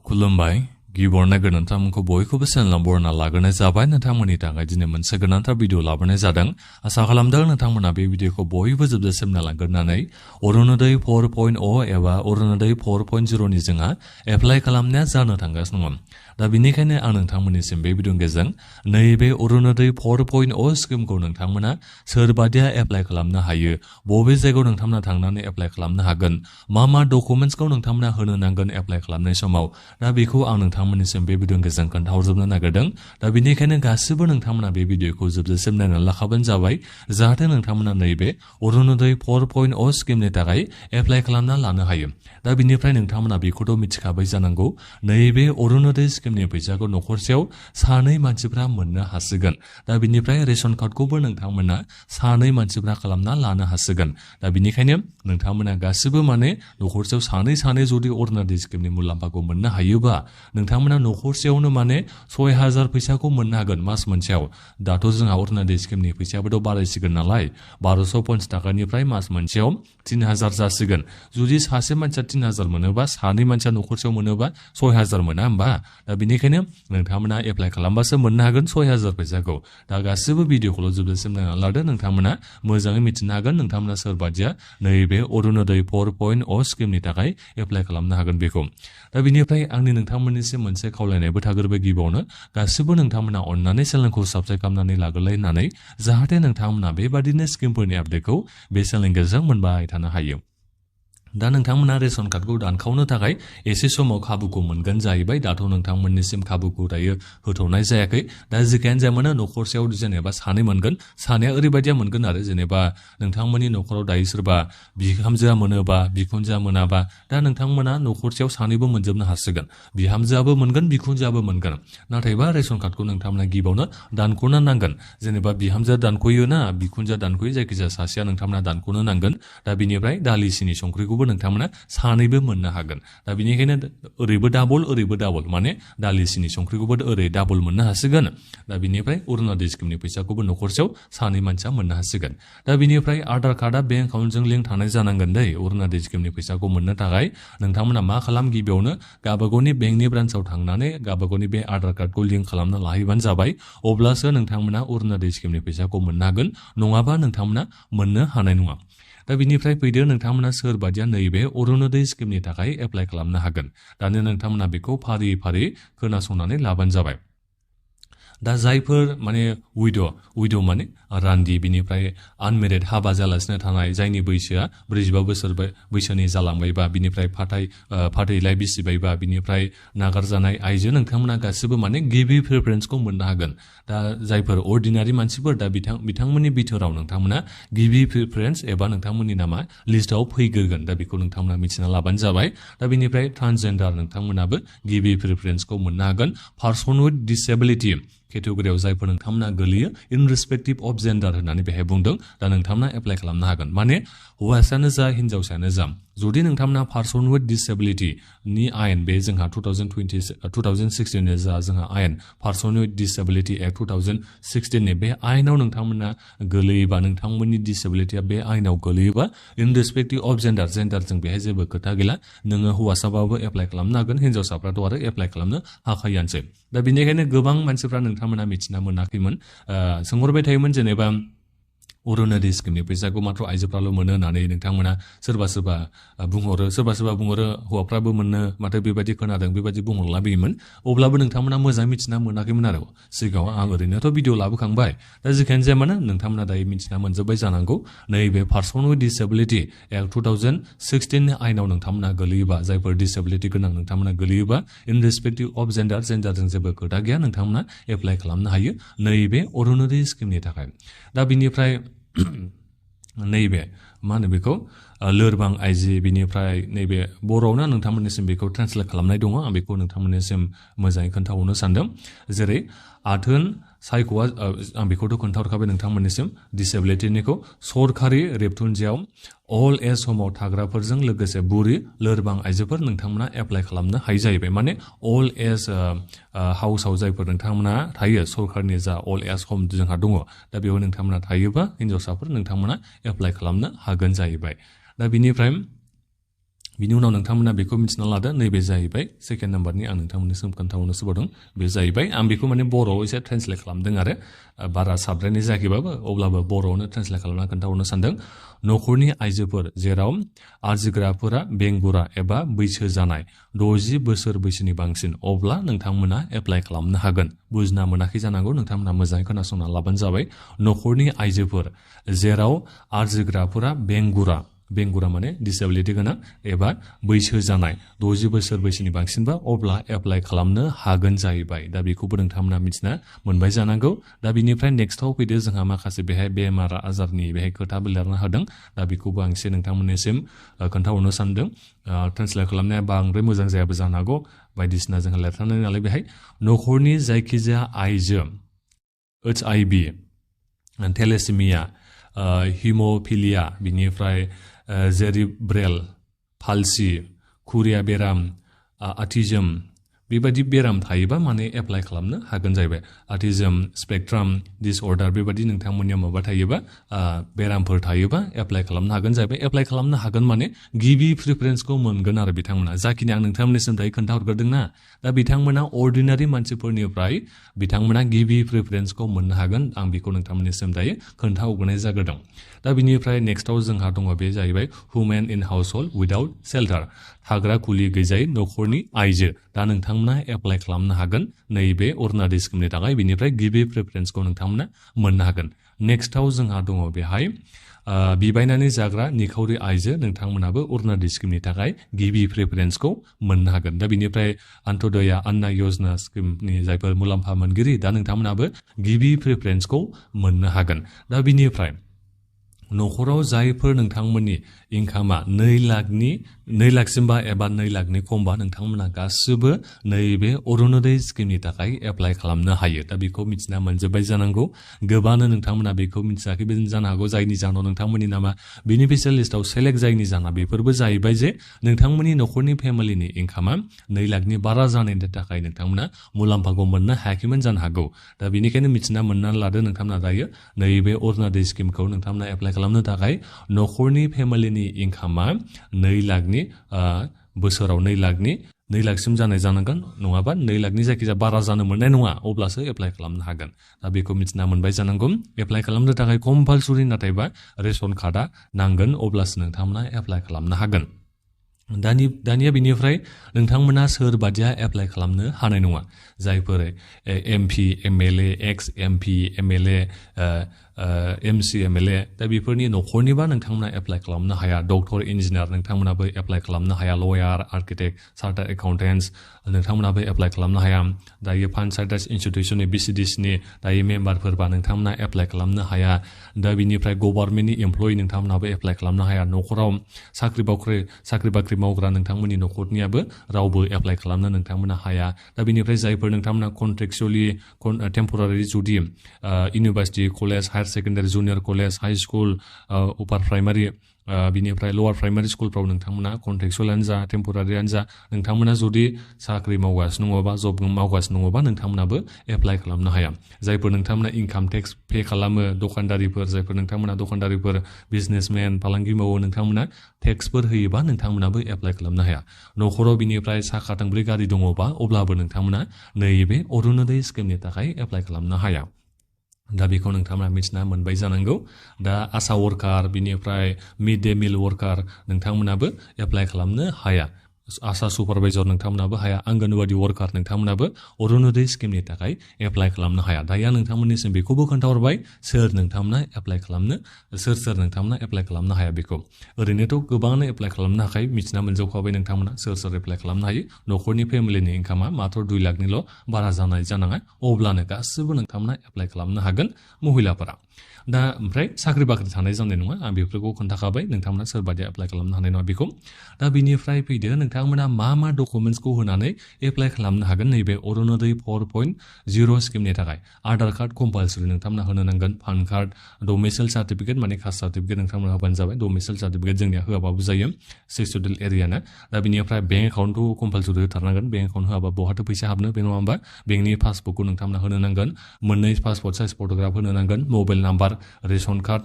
खुलुमबाय गिबियावनो नोंथांमोनखौ बयखौबो चेनेलाव बरायना लाग्रोनाय जाबाय। नोंथांमोननि थाखाय दिनै मोनसे गोनांथार भिडिअ लाबोनाय जादों। आसा खालामदों नोंथांमोना बे भिडिअखौ बयबो जोबजासिम नायलांग्रोनानै अरुणोदय 4.0 एबा अरुणोदय 4.0 नि जोंहा एप्लाइ खालामनाया जानो थांगासिनो दङ। दा बेनिखायनो आं नोंथांमोननिसिम बे भिडिअनि गेजेरजों नैबे अरुणोदय 4.0 स्किमखौ नोंथांमोना सोरबादिया एप्लाइ खालामनो हायो, बबे जायगायाव नोंथांमोना थांनानै एप्लाइ खालामनो हागोन, मा डकुमेन्ट्सखौ नोंथांमोना होनो नांगोन एप्लाइ खालामनाय समाव, दा बेखौ आं नोंथांमोननिसिम बे भिडिअनि गेजेरजों खोन्थाहरजोबनो नागिरदों। दा बेनिखायनो गासिबो नोंथांमोना बे भिडिअखौ जोबजासिम नायनानै लाखाबानो जाबाय, जाहाथे नोंथांमोना नैबे अरुणोदय 4.0 स्किमनि थाखाय एप्लाइ खालामना लानो हायो। दा बिनिफ्राय नोंथांमोना बेखौथ' मिथिखाबाय जानांगौ, नैबे अरुणोदय स्किमनि फैसाखौ न'खरसेयाव सानै मानसिफ्रा मोननो हासिगोन। दा बिनिफ्राय रेशन कार्डखौबो नोंथांमोना सानै मानसिफ्रा खालामना लानो हासिगोन। दा बिनिखायनो नोंथांमोना गासिबो न'खरसेयाव सानै जुदि अरुणोदय स्किमनि मुलाम्फाखौ मोननो हायोबा नोंथांमोना न'खरसेयावनो 6,000 फैसाखौ मोननो हागोन मास मोनसेयाव। दाथ' जोंहा अरुणोदय स्किमनि फैसायाबोथ' बारायसिगोन नालाय, 1250 थाखानिफ्राय मास मोनसेयाव 3,000 जासिगोन। जुदि सासे मानसिया 3,000 मोनोबा, सानै मानसिया न'खरसेयाव मोनोबा 6,000 मोना होमबा? दा बेनिखायनो नोंथांमोना एप्लाइ खालामबासो मोननो हागोन 6,000 फैसाखौ। दा गासिबो भिडिअखौल' जोबजासिम नायनानै लादो, नोंथांमोना मोजाङै मिथिनो हागोन नोंथांमोना सोरबादिया नैबे अरुणोदय 4.0 स्किमनि थाखाय एप्लाइ खालामनो हागोन बेखौ। दा बिनिफ्राय आंनि नोंथांमोननिसिम मोनसे खावलायनायबो थाग्रोबाय गिबियावनो, गासिबो नोंथांमोना अननानै चेनेलखौ साबस्क्राइब खालामनानै लाग्रोलाय होननानै, जाहाथे नोंथांमोना बेबादिनो स्किमफोरनि आपडेटखौ बे चेनेलनि गेजेरजों मोनबाय थानो हायो। दा नोंथांमोना रेशन कार्डखौ दानखावनो थाखाय एसे समाव खाबुखौ मोनगोन जाहैबाय। दाथ' नोंथांमोननिसिम खाबुखौ दायो होथ'नाय जायाखै। दा जेखियानो जाया मानो न'खरसेयाव जेनेबा सानै मोनगोन, सानैया ओरैबायदिया मोनगोन आरो जेनेबा नोंथांमोननि न'खराव दायो सोरबा बिहामजोआ मोनोबा, बिखुनजोआ मोनाबा, दा नोंथांमोना न'खरसेयाव सानैबो मोनजोबनो हासिगोन। बिहामजोआबो मोनगोन, बिखुनजोआबो मोनगोन। नाथायबा रेशन कार्डखौ नोंथांमोना गिबियावनो दानख'नो नांगोन। जेनेबा बिहामजोआ दानख'यो ना बिखुनजोआ दानख'यो, जायखिजाया सासेया नोंथांमोना दानख'नो नांगोन। दा बिनिफ्राय दालि सिनि संख्रिखौ नोंथांमोना सानैबो मोननो हागोन। दा बेनिखायनो ओरैबो डाबल दालि सिनि संख्रिखौबो ओरै डाबल मोननो हासिगोन। दा बिनिफ्राय अरुणोदय स्किमनि फैसाखौबो न'खरसेयाव सानै मानसिया मोननो हासिगोन। दा बिनिफ्राय आधार कार्डआ बेंक एकाउन्टजों लिंक थानाय जानांगोन दै अरुणोदय स्किमनि फैसाखौ मोननो थाखाय। नोंथांमोना मा खालाम, गिबियावनो गावबागावनि बेंकनि ब्रान्सआव थांनानै गावबागावनि बे आधार कार्डखौ लिंक खालामना लाहैबानो जाबाय। अब्लासो नोंथांमोना अरुणोदय स्किमनि फैसाखौ मोननो हागोन, नङाबा नोंथांमोना मोननो हानाय नङा। दा बिनिफ्राय फैदो नोंथांमोना सोरबादिया नैबे अरुणोदय स्किमनि थाखाय एप्लाइ खालामनो हागोन। दानो नोंथांमोना बेखौ फारि खोनासंनानै लाबानो जाबाय। दा जायफोर उइद' रान्दि, बिनिफ्राय आनमेरिड हाबा जालासिनो थानाय, जायनि बैसोआ 45 बोसोर बैसोनि जालांबायबा, बिनिफ्राय फाथैलाइ बिसिबायबा, बिनिफ्राय नागारजानाय आइजो, नोंथांमोना गासिबो गिबि प्रिफारेन्सखौ मोननो हागोन। दा जायफोर अर्डिनारि मानसिफोर, दा बिथांमोननि बिथोराव नोंथांमोना गिबि प्रिफारेन्स एबा नोंथांमोननि नामा लिस्टआव फैग्रोगोन। दा बेखौ नोंथांमोना मिथिना लाबानो जाबाय। दा बिनिफ्राय ट्रान्सजेन्डार नोंथांमोनाबो गिबि प्रिफारेन्सखौ मोननो हागोन। पार्सन विथ डिसेबिलिटि केटेगरियाव जायफोर नोंथांमोना गोलैयो, इनरेसपेक्टिभ अफ जेन्डार होननानै बेहाय बुंदों। दा नोंथांमोना एप्लाइ खालामनो हागोन। हौवासायानो जा हिनजावसायानो जा, जुदि नोंथांमोना पार्सन विथ डिसेबिलिटिनि आयेन, बे जोंहा 2016 जा जोंहा आयेन पार्सन विथ डिसेबिलिटि एक्ट 2016 बे आयेनाव नोंथांमोना गोलैयोबा, नोंथांमोननि डिसेबिलिटिया बे आयेनाव गोलैयोबा, इनरेसपेक्टिभ अफ जेन्डारजों बेहाय जेबो खोथा गैला। नोङो हौवासाबाबो एप्लाइ खालामनो हागोन, हिनजावसाफ्राथ' आरो एप्लाइ खालामनो हाखायोआनोसै। दा बेनिखायनो गोबां मानसिफ्रा नोंथांमोना मिथिना मोनाखैमोन, सोंहरबाय थायोमोन जेनेबा अरुणोदय स्किमनि फैसाखौ माथ्र' आइजोफ्राल' मोनो होननानै। नोंथांमोना सोरबा बुंहरो हौवाफ्राबो मोनो माथो, बेबायदि खोनादों, बेबायदि बुंहरलाबायोमोन। अब्लाबो नोंथांमोना मोजाङै मिथिना मोनाखैमोन आरो सिगाङाव। आं ओरैनोथ' भिडिअ लाबोखांबाय। दा जेखियानो जाया मानो नोंथांमोना दायो मिथिना मोनजोब्बाय जानांगौ, नैबे पार्सन विथ डिसेबिलिटि एक्ट 2016 आयेनाव नोंथांमोना गोलैयोबा, जायफोर डिसेबिलिटि गोनां नोंथांमोना गोलैयोबा, इनरेसपेक्टिभ अफ जेन्डारजों जेबो खोथा गैया, नोंथांमोना एप्लाइ खालामनो हायो नैबे अरुणोदय स्किमनि थाखाय। दा बिनिफ्राय नैबे बेखौ लोरबां आइजो, बिनिफ्राय नैबे बर'आवनो नोंथांमोननिसिम बेखौ ट्रेन्सलेट खालामनाय दङ। आं बेखौ नोंथांमोननिसिम मोजाङै खोन्थाहरनो सानदों। जेरै आथोन सायख'आ, आं बेखौथ' खोन्थाहरखाबाय नोंथांमोननिसिम डिसेबिलिटिनिखौ। सरखारि रेबथुनजायाव अल एज हमाव थाग्राफोरजों लोगोसे बुरि लोरबां आइजोफोर नोंथांमोना एप्लाइ खालामनो हायो जाहैबाय। अल एज हाउसाव जायफोर नोंथांमोना थायो, सरखारनि जा अल एज हम जोंहा दङ, दा बेयाव नोंथांमोना थायोबा हिनजावसाफोर नोंथांमोना एप्लाइ खालामनो हागोन जाहैबाय। दा बिनिफ्राय बिनि उनाव नोंथांमोना बेखौ मिथिना लादो नैबे जाहैबाय सेकेन्ड नाम्बारनि आं नोंथांमोननिसिम खोन्थाहरनो सोबावदों बे जाहैबाय आं बेखौ माने बर'आव एसे ट्रेन्सलेट खालामदों आरो बारा साबद्रायनाय जायाखैबाबो अब्लाबो बर'आवनो ट्रेन्सलेट खालामना खोन्थाहरनो सानदों न'खरनि आइजोफोर जेराव आरजिग्राफोरा बेंगुरा एबा बैसो जानाय 60 बोसोर बैसोनि बांसिन अब्ला नोंथांमोना एप्लाइ खालामनो हागोन बुजिना मोनाखै जानांगौ नोंथांमोना मोजाङै खोनासंना लाबानो जाबाय न'खरनि आइजोफोर जेराव आरजिग्राफोरा बेंगुरा माने डिसेबिलिटि गोनां एबा बैसो जानाय 60 बोसोर बैसोनि बांसिनबा अब्ला एप्लाइ खालामनो हागोन जाहैबाय दा बेखौबो नोंथांमोना मिथिना मोनबाय जानांगौ दा बिनिफ्राय नेक्स्टआव फैदो जोंहा माखासे बेहाय बेमार आजारनि बेहाय खोथाबो लिरना होदों दा बेखौबो आं एसे नोंथांमोननिसिम खोन्थाहरनो सानदों ट्रेन्सलेट खालामनाया बांद्राय मोजां जायाबो जानो हागौ बायदिसिना जोंहा लिरनानै नालाय बेहाय न'खरनि जायखिजाया आइजो HIV थेलेसेमिया हिम'फिलिया बिनिफ्राय जेरिब्रेल पाल्सि खुरिया बेराम अटिज्म बेबायदि बेराम थायोबा माने एप्लाइ खालामनो हागोन जाहैबाय अटिज्म स्पेक्ट्राम डिसअर्डार बेबायदि नोंथांमोननिया माबा थायोबा बेरामफोर थायोबा एप्लाइ खालामनो हागोन जाहैबाय एप्लाइ खालामनो हागोन माने गिबि प्रिफारेन्सखौ मोनगोन आरो बिथांमोना जाखिनि आं नोंथांमोननिसिम दायो खोन्थाहरग्रोदोंना दा बिथांमोना अर्डिनारि मानसिफोरनिफ्राय बिथांमोना गिबि प्रिफारेन्सखौ मोननो हागोन आं बेखौ नोंथांमोननिसिम दायो खोन्थाहरग्रोनाय जाग्रोदों दा बिनिफ्राय नेक्स्टआव जोंहा दङ बे जाहैबाय human in house held without shelter थाग्रा खुलि गैजायै न'खरनि आइजो दा नोंथांमोना एप्लाइ खालामनो हागोन नैबे अरुणाचल स्किमनि थाखाय बिनिफ्राय गिबि प्रिफारेन्सखौ नोंथांमोना मोननो हागोन नेक्स्टआव जोंहा दङ बेहाय बिबायनानै जाग्रा निखावरि आइजो नोंथांमोनाबो अरुणाचल स्किमनि थाखाय गिबि प्रिफारेन्सखौ मोननो हागोन दा बिनिफ्राय अन्त्योदया अन्ना यजना स्किमनि जायफोर मुलाम्फा मोनगिरि दा नोंथांमोनाबो गिबि प्रिफारेन्सखौ मोननो हागोन दा बिनिफ्राय न'खराव जायफोर नोंथांमोननि इनकामा 2 लाखसिमबा एबा 2 लाखनि खमबा नोंथांमोना गासिबो नैबे अरुणोदय स्किमनि थाखाय एप्लाइ खालामनो हायो दा बेखौ मिथिना मोनजोब्बाय जानांगौ गोबांनो नोंथांमोना बेखौ मिथियाखैबो जानो हागौ जायनि जाहोनाव नोंथांमोननि नामा बेनिफिसियारि लिस्टआव सेलेक्ट जायनि जाहोना बेफोरबो जाहैबाय जे नोंथांमोननि न'खरनि फेमिलिनि इनकामा 2 लाखनि बारा जानायनि थाखाय नोंथांमोना मुलाम्फाखौ मोननो हायाखैमोन जानो हागौ दा बेनिखायनो मिथिना मोननानै लादो नोंथांमोना दायो नैबे अरुणोदय स्किमखौ नोंथांमोना एप्लाइ खालामनो थाखाय न'खरनि फेमिलिनि इनकामा 2 लाखनि बोसोराव 2 लाखसिम जानाय जानांगोन नङाबा 2 लाखनि जायखिजाया बारा जानो मोननाय नङा अब्लासो एप्लाइ खालामनो हागोन दा बेखौ मिथिना मोनबाय जानांगौ एप्लाइ खालामनो थाखाय कम्पालसरि नाथायबा रेशन कार्डआ नांगोन अब्लासो नोंथांमोना एप्लाइ खालामनो हागोन दानिया बिनिफ्राय नोंथांमोना सोर बादिया एप्लाइ खालामनो हानाय नङा जायफोर एमपि एमएलए एक्स एमपि एमएलए एमसि एमएलए दा बेफोरनि न'खरनिबा नोंथांमोना एप्लाइ खालामनो हाया डक्टर इन्जिनियार नोंथांमोनाबो एप्लाइ खालामनो हाया लयार आर्किटेक्ट चार्टार्ड एकाउन्टेन्ट्स नोंथांमोनाबो एप्लाइ खालामनो हाया दायो पानचायत इन्स्टिटिउसननि बिसिडिसिनि दायो मेम्बारफोरबा नोंथांमोना एप्लाइ खालामनो हाया दा बिनिफ्राय गभर्नमेन्टनि एमप्लयि नोंथांमोनाबो एप्लाइ खालामनो हाया न'खराव साख्रि बाख्रि मावग्रा नोंथांमोननि न'खरनियाबो रावबो एप्लाइ खालामनो नोंथांमोना हाया दा बिनिफ्राय जायफोर नोंथांमोना कन्ट्रेक्चुवेलि टेम्परारि जुदि university college higher secondary junior college high school अपार प्राइमारि बिनिफ्राय लवार प्राइमारि स्कुलफ्राव नोंथांमोना कन्ट्रेक्चुवेलानो जा टेम्परारियानो जा नोंथांमोना जुदि साख्रि मावगासिनो दङबा जब मावगासिनो दङबा नोंथांमोनाबो एप्लाइ खालामनो हाया जायफोर नोंथांमोना इनकाम टेक्स पे खालामो दखानदारिफोर जायफोर नोंथांमोना दखानदारिफोर बिजनेसमेन फालांगि मावो नोंथांमोना टेक्सफोर होयोबा नोंथांमोनाबो एप्लाइ खालामनो हाया न'खराव बिनिफ्राय साखा थोंब्रै गारि दङबा अब्लाबो नोंथांमोना नैबे अरुणोदय स्किमनि थाखाय एप्लाइ खालामनो हाया दा बेखौ नोंथांमोना मिथिना मोनबाय जानांगौ दा आशा वर्कार बिनिफ्राय मिड डे मिल वर्कार नोंथांमोनाबो एप्लाइ खालामनो हाया आशा सुपारभाइजार नोंथांमोनाबो हाया आंगनवाड़ी वर्कार नोंथांमोनाबो अरुणोदय स्किमनि थाखाय एप्लाइ खालामनो हाया दायो नोंथांमोननिसिम बेखौबो खोन्थाहरबाय सोर नोंथांमोना एप्लाइ खालामनो सोर नोंथांमोना एप्लाइ खालामनो हाया बेखौ ओरैनोथ' गोबाङानो एप्लाइ खालामनो हाखायो मिथिना मोनजोबखाबाय नोंथांमोना सोर एप्लाइ खालामनो हायो न'खरनि फेमिलिनि इनकामा मात्र 2 लाखनिल' बारा जानाय जानाङा अब्लानो गासिबो नोंथांमोना एप्लाइ खालामनो हागोन महिलाफोरा दा ओमफ्राय साख्रि बाख्रि थानाय जानाय नङा आं बेफोरखौ खोन्थाखाबाय नोंथांमोना सोरबादि एप्लाइ खालामनो हानाय नङा बेखौ दा बिनिफ्राय फैदो नोंथांमोना मा डकुमेन्ट्सखौ होनानै एप्लाइ खालामनो हागोन नैबे अरुणोदय 4.0 स्किमनि थाखाय आधार कार्ड कम्पालसरि नोंथांमोना होनो नांगोन पान कार्ड डमिसाइल सार्टिफिकेट माने कास्ट सार्टिफिकेट नोंथांमोना होबानो जाबाय डमिसाइल सार्टिफिकेट जोंनिया होआबाबो जायो सेक्सुवेल एरियाना दा बिनिफ्राय बेंक एकाउन्टखौ कम्पालसरि होथारनांगोन बेंक एकाउन्ट होआबा बहाथो फैसा हाबनो बे नङा होमबा बेंकनि पासबुकखौ नोंथांमोना होनो नांगोन 2 पासपर्ट साइज फट'ग्राफ होनो नांगोन mobile number ration card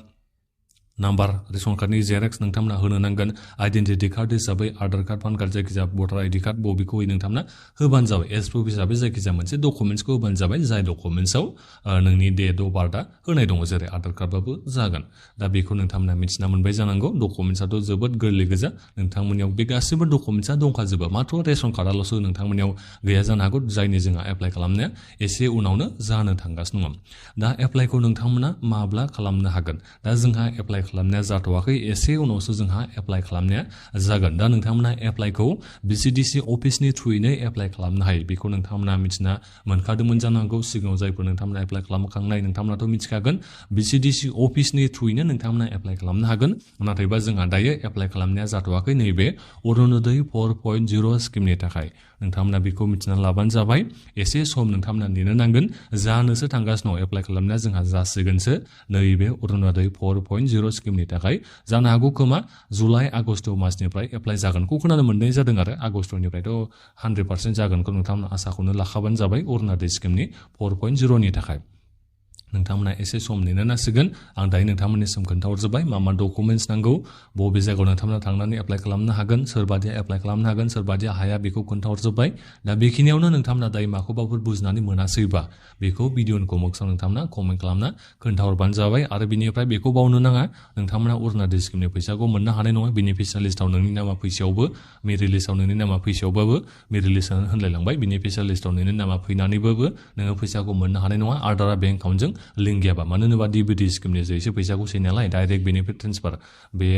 number ration कार्डनि जेरेक्स नोंथांमोना होनो नांगोन आइडेन्टिटि कार्ड हिसाबै आधार कार्ड पान कार्ड जायखिजाया भटार आइडि कार्ड बबेखौ नोंथांमोना होबानो जाबाय एज प्रुफ हिसाबै जायखिजाया मोनसे डकुमेन्ट्सखौ होबानो जाबाय जाय डकुमेन्ट्सआव नोंनि डेट अफ बार्थआ होनाय दङ जेरै आधार कार्डबाबो जागोन दा बेखौ नोंथांमोना मिथिना मोनबाय जानांगौ डकुमेन्ट्सआथ' जोबोद गोरलै गोजा नोंथांमोननियाव बे गासैबो डकुमेन्ट्सआ दंखाजोबो मात्र रेशन कार्डआल'सो नोंथांमोननियाव गैया जानो हागौ जायनि जोंहा एप्लाइ खालामनाया एसे उनावनो जानो थांगासिनो दङ दा एप्लाइखौ नोंथांमोना माब्ला खालामनो हागोन दा जोंहा एप्लाइ खालामनाया जाथ'वाखै एसे उनावसो जोंहा एप्लाइ खालामनाया जागोन दा नोंथांमोना एप्लाइखौ बिसिडिसि अफिसनि थ्रुयैनो एप्लाइ खालामनो हायो बेखौ नोंथांमोना मिथिना मोनखादोंमोन जानांगौ सिगाङाव जायफोर नोंथांमोना एप्लाइ खालामखांनाय नोंथांमोनाथ' मिथिखागोन बिसिडिसि अफिसनि थ्रुयैनो नोंथांमोना एप्लाइ खालामनो हागोन नाथायबा जोंहा दायो एप्लाइ खालामनाया जाथ'वाखै नैबे अरुणोदय 4.0 स्किमनि थाखाय नोंथांमोना बेखौ मिथिना लाबानो जाबाय एसे सम नोंथांमोना नेनो नांगोन जानोसो थांगासिनो दं एप्लाइ खालामनाया जोंहा जासिगोनसो नैबे अरुणोदय 4.0 स्किमनि थाखाय जानो हागौ खोमा जुलाइ आगस्ट मासनिफ्राय एप्लाइ जागोनखौ खोनानो मोननाय जादों आरो आगस्टनिफ्रायथ' 100% जागोनखौ नोंथांमोना आसाखौनो लाखाबानो जाबाय अरुणोदय स्किमनि 4.0 नि थाखाय नोंथांमोना एसे सम नेनो नांसिगोन आं दायो नोंथांमोननिसिम खोन्थाहरजोब्बाय मा डकुमेन्ट्स नांगौ बबे जायगायाव नोंथांमोना थांनानै एप्लाइ खालामनो हागोन सोरबादिया एप्लाइ खालामनो हागोन सोरबादिया हाया बेखौ खोन्थाहरजोब्बाय दा बेखिनियावनो नोंथांमोना दायो माखौबाफोर बुजिनानै मोनासैबा बेखौ भिडिअनि कमेन्ट्सआव नोंथांमोना कमेन्ट खालामना खोन्थाहरबानो जाबाय आरो बिनिफ्राय बेखौ बावनो नाङा नोंथांमोना अरुणोदय स्किमनि फैसाखौ मोननो हानाय नङा बेनिफिसियार लिस्टआव नोंनि नामा फैसायावबो मेरिट लिस्टआव नोंनि नामा फैसायावबाबो मेरिट लिस्टआनो होनलायलांबाय बेनिफिसियार लिस्टआव नोंनि नामा फैनानैबाबो नोङो फैसाखौ मोननो हानाय नङा आदारा बेंक एकाउन्टजों लिंक गैयाबा मानो होनोबा डिबिटि स्किमनि जोहैसो फैसाखौ सोयो नालाय डाइरेक्ट बेनिफिट ट्रेन्सफार बे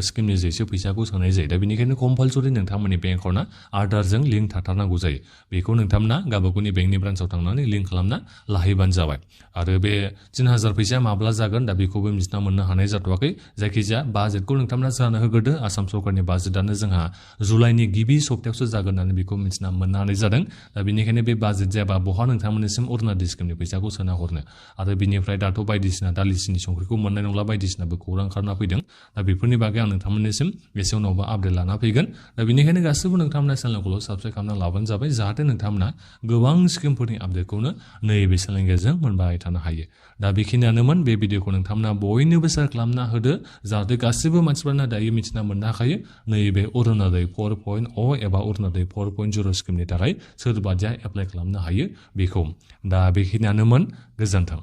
स्किमनि जोहैसो फैसाखौ सोनाय जायो दा बेनिखायनो कम्पालसरि नोंथांमोननि बेंक एकाउन्टआ आधारजों लिंक थाथारनांगौ जायो बेखौ नोंथांमोना गावबागावनि बेंकनि ब्रान्सआव थांनानै लिंक खालामना लाहैबानो जाबाय आरो बे 3000 फैसाया माब्ला जागोन दा बेखौबो मिथिना मोननो हानाय जाथ'वाखै जायखिजाया बाजेटखौ नोंथांमोना जानो होग्रोदो आसाम सरकारनि बाजेटआनो जोंहा जुलाइनि गिबि सप्तायावसो जागोन होननानै बेखौ मिथिना मोननो हानाय जादों दा बेनिखायनो बे बाजेट जायाबा बहा नोंथांमोननिसिम अरुणोदय स्किमनि फैसाखौ सोना हरनो आरो बिनिफ्राय दाथ' बायदिसिना दालिसिनि संख्रिखौ मोननाय नंला बायदिसिनाबो खौरां ओंखारना फैदों दा बेफोरनि बागै आं नोंथांमोननिसिम एसे उनावबा आपडेट लाना फैगोन दा बेनिखायनो गासैबो नोंथांमोना चेनेलखौल' साबस्क्राइब खालामना लाबानो जाबाय जाहाथे नोंथांमोना गोबां स्किमफोरनि आपडेटखौनो नैबे चेनेलनि गेजेरजों मोनबाय थानो हायो दा बेखिनियानोमोन बे भिडिअखौ नोंथांमोना बयनोबो शेयार खालामना होदो जाहाथे गासैबो मानसिफोरानो दायो मिथिना मोननो हाखायो नैबे अरुणोदय 4.0 एबा अरुणोदय 4.0 स्किमनि थाखाय सोरबादिया एप्लाइ खालामनो हायो बेखौ दा बेखिनियानोमोन गोजोन्थों